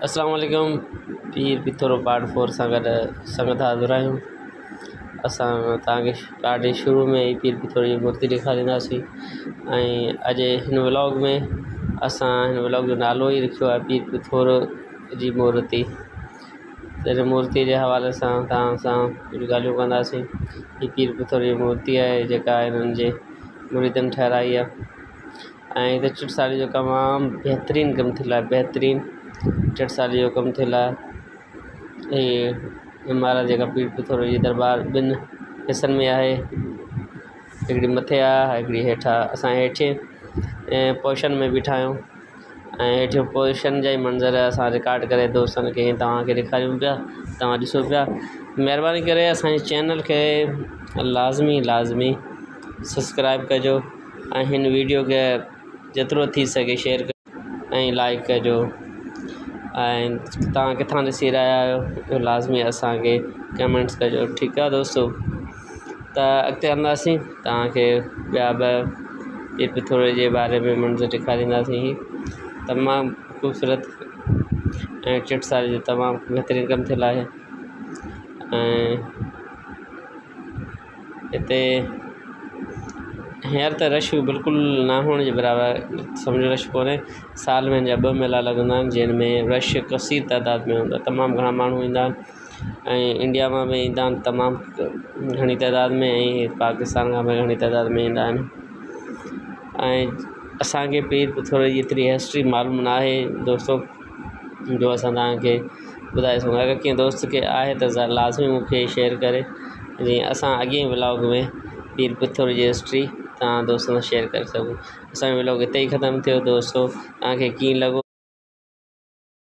اسلام عليڪم. پير پٿورو پارٽ 4 سان گڏ سنگت حاضر آهيون. اسان توهان کي پارٽ جي شروع ۾ ئي پير پٿوري جي مورتي ڏيکارينداسين ۽ اڄ هن ولاگ ۾ اسان هن ولاگ جو نالو ئي رکيو آهي پير پٿورو جي مورتي. ته هن مورتي جي حوالي سان توهان سان ڪجهه ڳالهيون ڪنداسين. هي پير پٿوري جي مورتي آهي جيڪا هنن جي مريدن ٺهرائي آهي ۽ هتي چٽسالي جو تمام بهترين ڪم ٿيل آهي، بهترين چٽسالي جو ڪم ٿيل آهي. هي عمارت جيڪا پير پٿوري جي درٻار ٻن حصن ۾ آهي، هڪڙي مٿي آهي هڪڙي هيٺ آهي. اسان هيٺين پوزيشن ۾ بيٺا آهيون ۽ هيٺين پوزيشن جا ئي منظر اسان رڪارڊ ڪري دوستن کي توهان کي ڏيکاريون پيا، توهان ڏسو پيا. مهرباني ڪري اسان جي چينل کي لازمي لازمي سبسڪرائب ڪجو ۽ هن ويڊيو کي جيترو ٿي سگهي شيئر ڪجو ۽ لائڪ ڪجو ۽ توهان ڪٿان ڏسي رهيا آهيو اهو لازمي اسان کي ڪمينٽس ڪجو. ٺيڪ آهي دوستو، ته اڳتي هلنداسين، توهان کي ٻيا به پير پٿوري جي باري ۾ منظر ڏيکارينداسين. هي تمام خوبصورت ۽ چٽسالي جو تمام بهترين ڪم ٿيل آهي ۽ هتي هينئر ته رش بلڪل نه هئڻ جي برابر سمجهو رش ڪونهي. سال ۾ هن جا ٻه ميلا لڳندا آهن جن ۾ رش ڪثير تعداد ۾ هوندو آهي، تمام گهڻا ماڻهو ايندا آهن ۽ انڊيا مان به ايندا آهن تمام گهڻي تعداد ۾ ۽ پاڪستان کان به گهڻي تعداد ۾ ايندا آهن. ۽ اسان کي پير پٿوري جي ايتري هسٽري معلوم نه آهي دوستو جو اسان توهان کي ٻڌائي سگهون. اگر ڪنهن دوست کي آهي ته لازمي مون کي شيئر ڪري، جيئن اسان اڳئين ولاگ ۾ پير پٿوري جي هسٽري توهان دوستن سان شيئر ڪري سگهون. اسان جو ولاگ هتي ئي ختم ٿيو دوستو، توهان کي ڪيئن لڳو؟